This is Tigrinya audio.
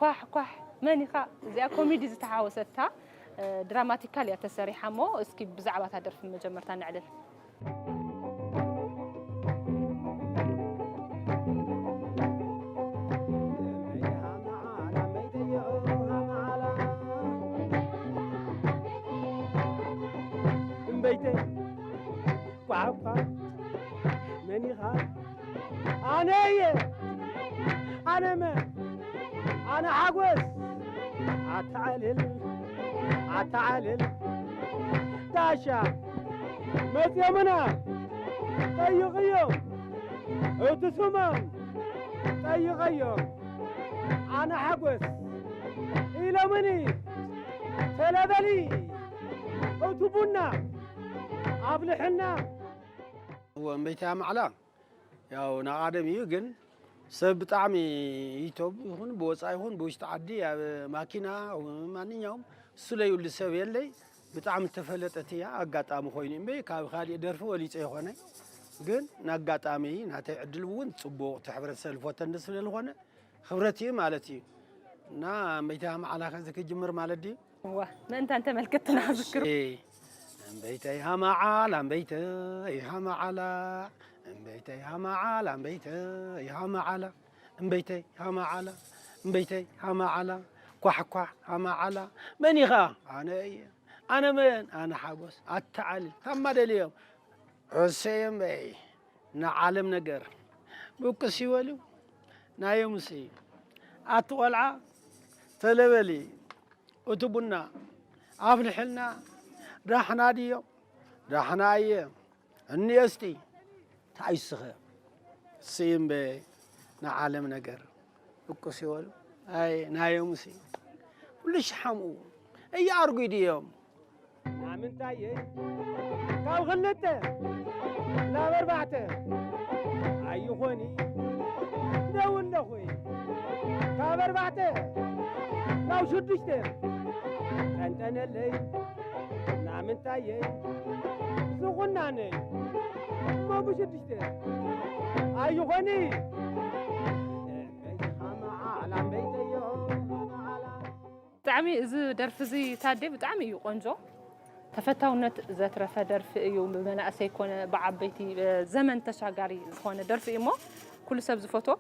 ኳሕ ኳሕ መን ኢኻ? እዚኣ ኮሜዲ ዝተሓወሰታ ድራማቲካል እያ ተሰሪሓ። እሞ እስኪ ብዛዕባ እታ ደርፊ መጀመርታ ነዕልል። እምበይተይ ኳዕኳ መን ኢኻ? ኣነ እየ። ኣነ መን? ኣነ ሓጎስ። ኣተዓልል ኣተዓልል ጋሻ መፅዮምና ጠይቕዮም። እቲ ስሞም ጠይቐዮም። ኣነ ሓጎስ ኢሎምኒ ተለበሊ እቲ ቡና ኣብልሕና። እወ እምበይታ ማዕላ ያው ናቓደም እዩ ግን ሰብ ብጣዕሚ ይቶብ ይኹን ብወፃኢ ይኹን ብውሽጢ ዓዲ ኣብ ማኪና ማንኛውም እሱ ለይብሉ ሰብ የለይ። ብጣዕሚ ተፈለጠት እያ ኣጋጣሚ ኮይኑ እምበይ ካብ ካሊእ ደርፊ ወሊፀ ይኾነ ግን ናጋጣሚ ናተይ ዕድል እውን ፅቡቅ እቲ ሕብረተሰብ ዝፈተኒ ስለዝኾነ ክብረት እዩ ማለት እዩ። እና እምበይታ ማዕላ ከዚ ክጅምር ማለት ድዩ? እዋ ምእንታን ተመልከትና ዝክር እምበይተይ ሃማዓላ እምበይተይ ሃማዓላ እምበይተይ ሃማዓላ እምበይተይ ሃማዓላ እምበይተይ ሃማዓላ እምበይተይ ሃማዓላ ኳሕኳሕ ሃማዓላ መን ኢኻ ኣነ እየ ኣነ መን ኣነ ሓጎስ ኣተዓልል ካብ ማደልዮም ዑሰየ እምበይ ንዓለም ነገር ብቅስ ይበሉ ናዮምሲ ኣቲ ቆልዓ ተለበሊ እቲ ቡና ኣፍልሕልና ዳሕና ድዮም ዳሕና እየ እኒኦስቲ ታይስኸ ስይምበ ንዓለም ነገር ብቅስ ይበሉ ኣይ ናዮምሲ ኩሉ ሽሓምኡ እያኣርጉ ድዮም ናምንታየይ ካብ ክልተ ናብ ኣርባዕተ ኣይኾኒ ደው ኣለኹ ካብ ኣርባዕተ ናብ ሽዱሽተ ጠንጠነለይ ናምንታየይ ዝቑናነ እሞ ብሽዱሽተ ኣይኾኒ ብጣዕሚ እዚ ደርፊ እዚ ታዴ ብጣዕሚ እዩ ቆንጆ። ተፈታውነት ዘትረፈ ደርፊ እዩ። ብመናእሰይ ኮነ ብዓበይቲ ዘመን ተሻጋሪ ዝኾነ ደርፊ እዩ እሞ ኩሉ ሰብ ዝፈትዎ።